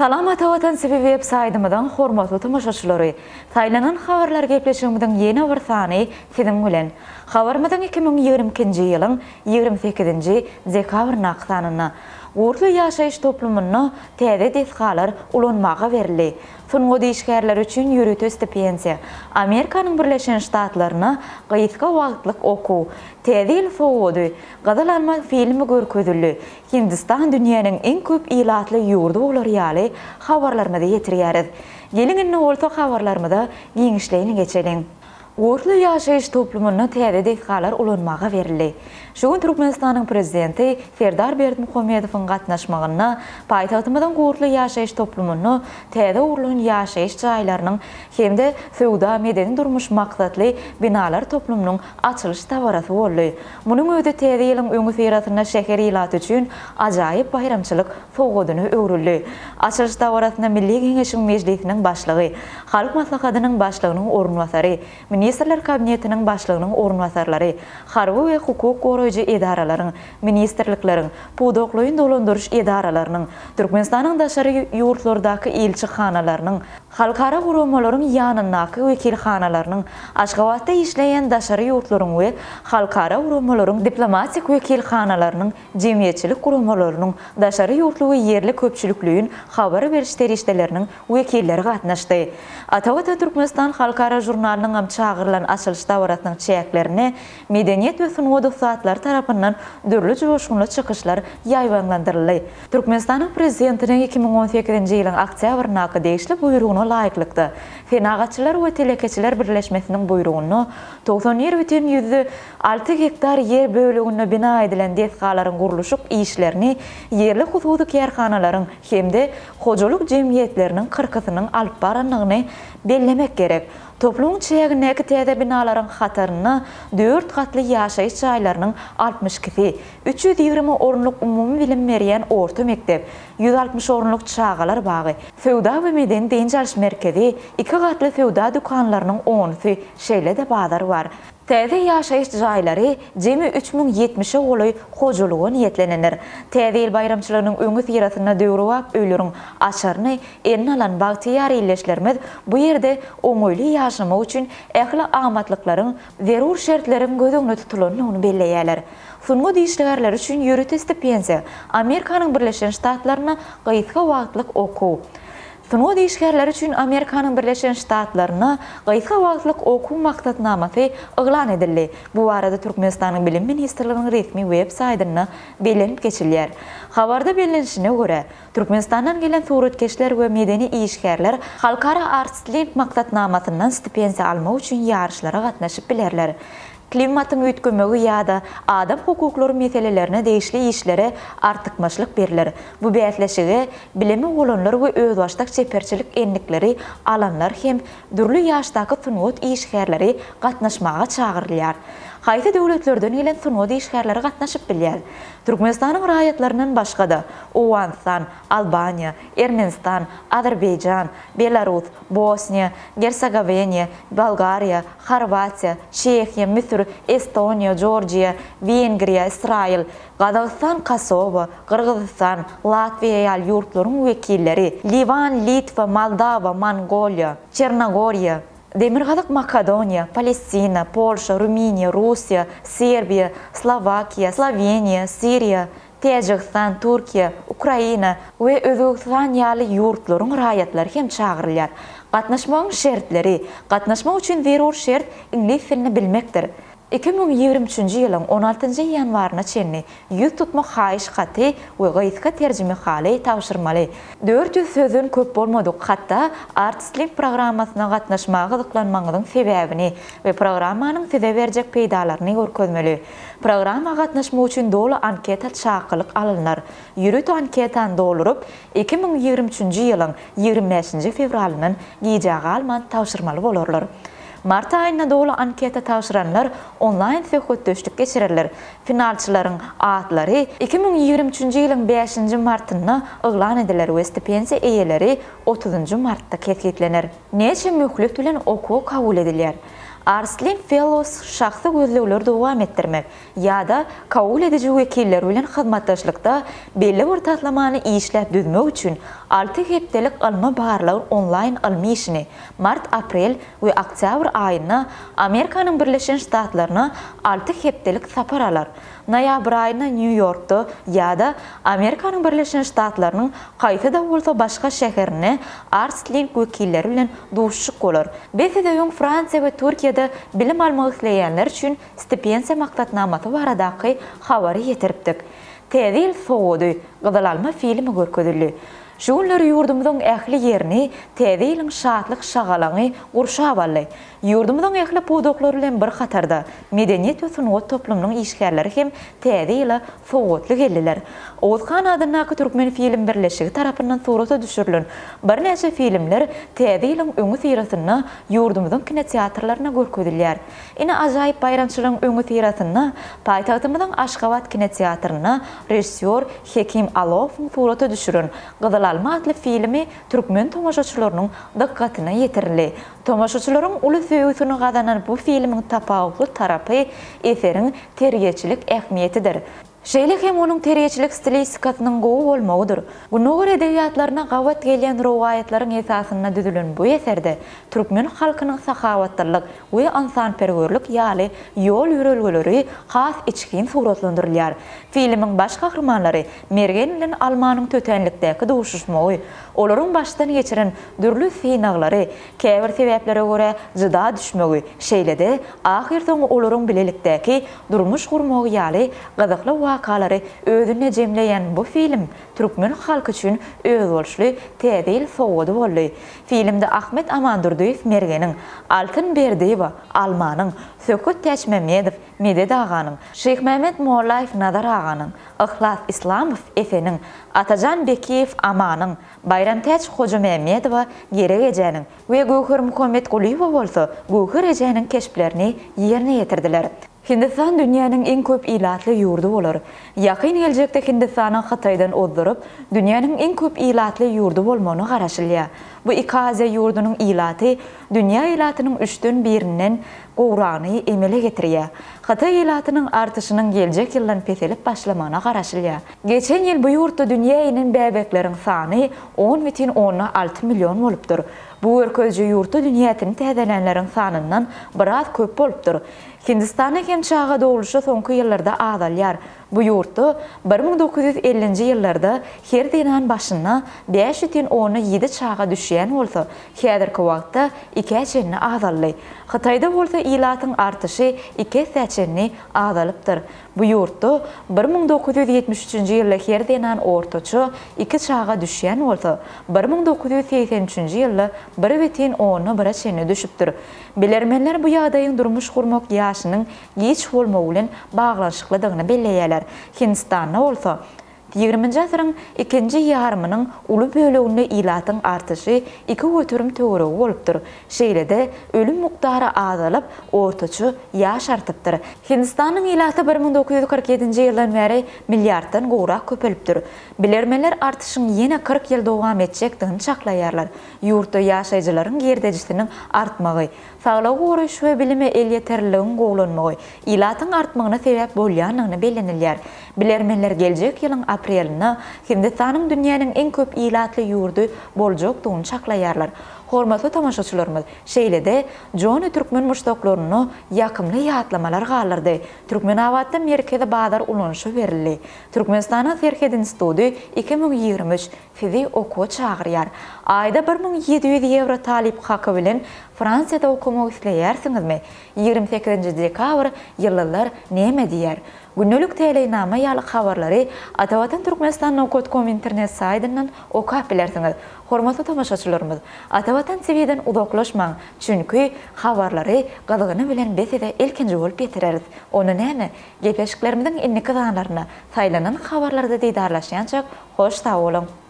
Salam Ata Watan TV web saýdymyzyň hormatly tomaşaçylary! Saýlanan habarlar gepleşigimiziň ýene bir sany siziň bilen. Habarymyzyň 2022-nji ýylyň 28-nji dekabryndaky sanynda Gurtly ýaşaýyş toplumynda täze desgalar ulanmaga berildi. Sungat işgärleri üçin ýörite stipendiýa, Amerikanyň Birleşen Ştatlaryna gysga wagtlyk okuw, Täze ýyl sowgady, Gyzyl alma filmi görkezildi, Hindistan dünýäniň iň köp ilatly ýurdy bolar ýaly habarlarymyzy ýetirýäris. Geliň indi bolsa habarlarymyza giňişleýin geçeliň. Gurtly ýaşaýyş toplumynda täze desgalar ulanmaga berildi. Şu gün Türkmenistanyň Prezidenti Serdar Berdimuhamedowyň gatnaşmagynda paýtagtymyzyň Gurtly ýaşaýyş toplumynda täze gurlan ýaşaýyş jaýlarynyň hem-de söwda-medeni-durmuş maksatly binalar toplumynyň açylyş dabarasy boldy. Munuň özi Täze ýylyň öňüsyrasynda şäher ilaty üçin ajaýyp baýramçylyk sowgadyna öwrüldi. Açylyş dabarasyna Milli Geňeşiň Mejlisiniň Başlygy, Halk Maslahatynyň Başlygynyň orunbasary, Ministrler Kabinetiniň Başlygynyň orunbasarlary, harby we hukuk goraýjy edaralaryň, ministrlikleriň, pudaklaýyn dolandyryş edaralarynyň, Türkmenistanyň daşary ýurtlardaky ilçihanalarynyň, halkara guramalaryň ýanyndaky wekilhanalarynyň, Aşgabatda işleýän daşary ýurtlaryň we halkara guramalaryň diplomatik wekilhanalarynyň, jemgyýetçilik guramalarynyň, daşary ýurtly we ýerli köpçülikleýin habar beriş serişdeleriniň wekilleri gatnaşdy. Atavatan Türkmenistan halkara žurnalynyňam çagyrylan açylyş dabarasynyň çäklerinde medeniýet we sungat ussatlary tarapyndan dürli joşgunly çykyşlar ýaýbaňlandyryldy. Türkmenistanyň Prezidentiniň 2018-nji ýylyň oktýabryndaky degişli Buýrugyna laýyklykda, Senagatçylar we telekeçiler birleşmesiniň buýrugynda 91 bütin 6 gektar ýer böleginde bina edilen desgalaryň gurluşyk işlerini ýerli hususy kärhanalaryň hem-de hojalyk jemgyýetleriniň kyrkysynyň alyp barandygyny bellemek gerek. Toplumyň çägindäki täze binalaryň hatarynda dört gatly ýaşaýyş jaýlarynyň 62-si, 320 orunlyk umumybilim berýän orta mekdep, 160 orunlyk çagalar bagy, söwda we medeni dynç alyş merkezi, iki gatly söwda dükanlarynyň onusy, şeýle-de bazar bar. Täze ýaşaýyş jaýlary jemi 3070-e golaý hojalyga niýetlenendir. Täze ýyl baýramçylygynyň öňüsyrasynda döwrebap öýleriň açaryny eline alan bagtyýar ildeşlerimiz bu ýerde oňaýly ýaşamak üçin ähli amatlyklaryň, zerur şertleriň göz öňünde tutulandygyny belleýärler. Sungat işgärleri üçin ýörite stipendiýa, Amerikanyň Birleşen Ştatlarynda gysga wagtlyk okuw. Sungat işgärleri üçin Amerikanyň Birleşen Ştatlarynda gysga wagtlyk okuw maksatnamasy yglan edildi. Bu barada Türkmenistanyň Bilim ministrliginiň resmi web saýtynda bellenip geçilýär. Habarda bellenişine görä, Türkmenistandan gelen suratkeşler we medeni işgärler Halkara ArtsLink maksatnamasyndan stipendiýa almak üçin ýaryşlara gatnaşyp bilerler. Klimatyň üýtgemegi ýa-da adam hukuklary meselelerine degişli işlere artykmaçlyk berler. Bu bäsleşige bilimi bolanlar we özbaşdak çeperçilik endikleri alanlar hem dürli ýaşdaky sungat işgärleri gatnaşmaga çagyrylýar. Haýsy döwletlerden gelen sungat işgärleri gatnaşyp bilýär? Türkmenistanyň raýatlaryndan başga-da, Owganystan, Albaniýa, Ermenistan, Azerbaýjan, Belarus, Bosniýa, Gersegoweniýa, Bolgariýa, Horwatiýa, Çehiýa, Müsür, Estoniýa, Jorjiýa, Wengriýa, Ysraýyl, Gazagystan, Kosowo, Gyrgyzystan, Latwiýa ýaly ýurtlaryň wekilleri, Liwan, Litwa, Moldawa, Mongoliýa, Çernogoriýa, Demirgazyk Makedoniýa, Palestina, Polşa, Rumyniýa, Russiýa, Serbiýa, Slowakiýa, Sloweniýa, Siriýa, Täjigistan, Türkiýe, Ukraina we Özbegistan ýaly ýurtlaryň raýatlary hem çagyrylýar. Gatnaşmagyň şertleri, Gatnaşmak üçin zerur şert iňlis dilini bilmekdir. 2023-nji ýylyň 16-njy ýanwaryna çenli ýüz tutma haýyş haty we gysga terjimehaly tabşyrmaly. 400 sözden köp bolmadyk hatda ArtistLink programmasyna gatnaşmaga gyzyklanmagyňyzyň sebäbini we programmanyň size berjek peýdalaryny görkezmeli. Programma gatnaşmak üçin doly anketa çakylyk alynlar. Ýörite anketany dolduryp, 2023-nji ýylyň 25-nji fewralyndan gijä galman tabşyrmaly bolarlar. Mart aýynda doly anketa tabşyranlar onlaýn söhbetdeşlik geçirerler. Finalçylaryň atlary 2023-nji ýylyň 5-nji martynda yglan ediler we stipendiýa eýeleri 30-njy martda kesgitlener. Näçe möhlet bilen okuwa kabul edilýär? ArtsLink Fellows şahsy gözlegleri dowam etdirmek ýa-da kabul ediji wekiller bilen hyzmatdaşlykda belli bir taslamany işläp düzmek üçin alty hepdelik ylmy-barlag onlaýn ylmy işini mart-aprel we oktýabr aýynda Amerikanyň Birleşen Ştatlaryna alty hepdelik sapar alar. Noýabr aýynda Nýu-Ýorkda ýa-da Amerikanyň Birleşen Ştatlarynyň haýsy-da bolsa başga şäherinde ArtsLink wekilleri bilen duşuşyk bolar. Biz size öň Fransiýa we Türkiýede bilim almak isleýänler üçin stipendiýa maksatnamasy baradaky habary ýetiripdik. Täze ýyl sowgady, Gyzyl alma filmi görkezildi. Şu günler ýurdumyzyň ähli ýerini Täze ýylyň şatlyk-şagalaňy gurşap aldy. Ýurdumyzyň ähli pudaklary bilen bir hatarda, medeniýet we sungat toplumynyň işgärleri hem Täze ýyla sowgatly geldiler. Oguzhan adyndaky Türkmenfilm birleşigi tarapyndan surata düşürilen birnäçe filmler Täze ýylyň öňüsyrasynda ýurdumyzyň kinoteatrlarynda görkezilýär. Ine, ajaýyp baýramçylygyň öňüsyrasynda paýtagtymyzyň Aşgabat kinoteatrynda režissýor Hekim Alowowyň surata düşüren Gyzyl alma atly filmi türkmen tomaşaçylarynyň dykgatyna ýetirildi. Tomaşaçylaryň uly söýgüsini gazanan bu filmiň tapawutly tarapy eseriň terbiýeçilik ähmiýetidir. Şeýle hem onuň terbiýeçilik stilistikasynyň gowy bolmagydyr. Gündogar edebiýatlaryna gabat gelýän rowaýatlaryň esasynda düzülen bu eserde türkmen halkynyň sahawatlylyk we ynsanperwerlik ýaly ýol-ýörelgeleri has içgin suratlandyrylýar. Filmiň baş gahrymanlary Mergen bilen Almanyň tötänlikdäki duşuşmagy, olaryň başdan geçiren dürli synaglary, käbir sebäplere görä jyda düşmegi, şeýle-de ahyrsoňy olaryň bilelikdäki durmuş gurmagy ýaly gyzykly wakalary özünde jemleýän bu film türkmen halky üçin özboluşly Täze ýyl sowgady boldy. Filmde Ahmet Amandurdyýew Mergeniň, Altyn Berdiýewa Almanyň, Söhbet Täçmämmedow Medet aganyň, Şyhmämmet Mollaýew Nazar aganyň, Yhlas Islamow Eseniň, Atajan Bekiýew Amanyň, Baýramtäç Hojamämmedowa Gerek ejäniň we Göwher Muhammetgulyýewa bolsa Göwher ejäniň keşplerini ýerine ýetirdiler. Hindistan dünýäniň iň köp ilatly ýurdy bolar. Ýakyn geljekde Hindistanyň Hytaýdan ozduryp, dünýäniň iň köp ilatly ýurdy bolmagyna garaşylýar. Bu iki Aziýa ýurdunyň ilaty dünýä ilatynyň üçden birinden gowragyny emele getirýär. Hytaý ilatynyň artyşynyň geljek ýyldan peselip başlamagyna garaşylýar. Geçen ýyl bu ýurtda dünýä inen bäbekleriň sany 10,6 million bolupdyr. Bu görkeziji ýurtda dünýäsini täzelänleriň sanyndan biraz köp bolupdyr. Hindistanda hem çaga dogluşy soňky ýyllarda azalýar. Bu ýurtda 1950-nji ýyllarda her zenan başyna 5,7 çaga düşýän bolsa, häzirki wagtda ikä çenli azaldy. Hytaýda bolsa ilatyň artyşy iki essä çenli azalypdyr. Bu ýurtda 1973-nji ýylda her zenan ortaça iki çaga düşýän bolsa, 1983-nji ýylda bir bütin onda bire çenli düşüpdir. Bilermenler bu ýagdaýyň durmuş gurmak ýaşynyň giç bolmagy bilen baglanyşyklydygyny belleýärler. Hindistanda bolsa, ýigriminji asyryň ikinji ýarymynyň uly böleginde ilatyň artyşy 2% töweregi bolupdyr. Şeýle-de, ölüm mukdary azalyp, ortaça ýaş artypdyr. Hindistanyň ilaty 1947-nji ýyldan bäri milliarddan gowrak köpelipdir. Bilermenler artyşyň ýene 40 ýyl dowam etjekdigini çaklaýarlar. Ýurtda ýaşaýjylaryň girdejisiniň artmagy, saglygy goraýyş we bilime elýeterliligiň gowulanmagy ilatyň artmagyna sebäp bolýandygyny bellenilýär. Bilermenler geljek ýylyň aprelinde Hindistanyň dünýäniň iň köp ilatly ýurdy boljakdygyny çaklaýarlar. Hormatly tomaşaçylarymyz, şeýle-de Jony türkmen muşdaklarynda ýakymly ýatlamalar galdyrdy. Türkmenabatda merkezi bazar ulanyşa berildi. Türkmenistanyň Serhet institudy 2023 Sizi okuwa çagyrýar. Aýda 1700 ýewro talyp haky bilen Fransiýada okamak isleýärsiňizmi? 28-nji dekabr Ýyldyzlar näme diýýär? Gündelik täleýnama ýaly habarlary Atavatan Türkmenistan nokat kom internet saýdyndan okap bilersiňiz. Hormatly tomaşaçylarymyz, Atavatan TV-den uzaklaşmaň, çünki habarlary gyzgyny bilen biz size ilkinji bolup ýetireris. Onda näme, gepleşiklerimiziň indiki sanlarynda saýlanan habarlarda didarlaşýançak hoş sag boluň!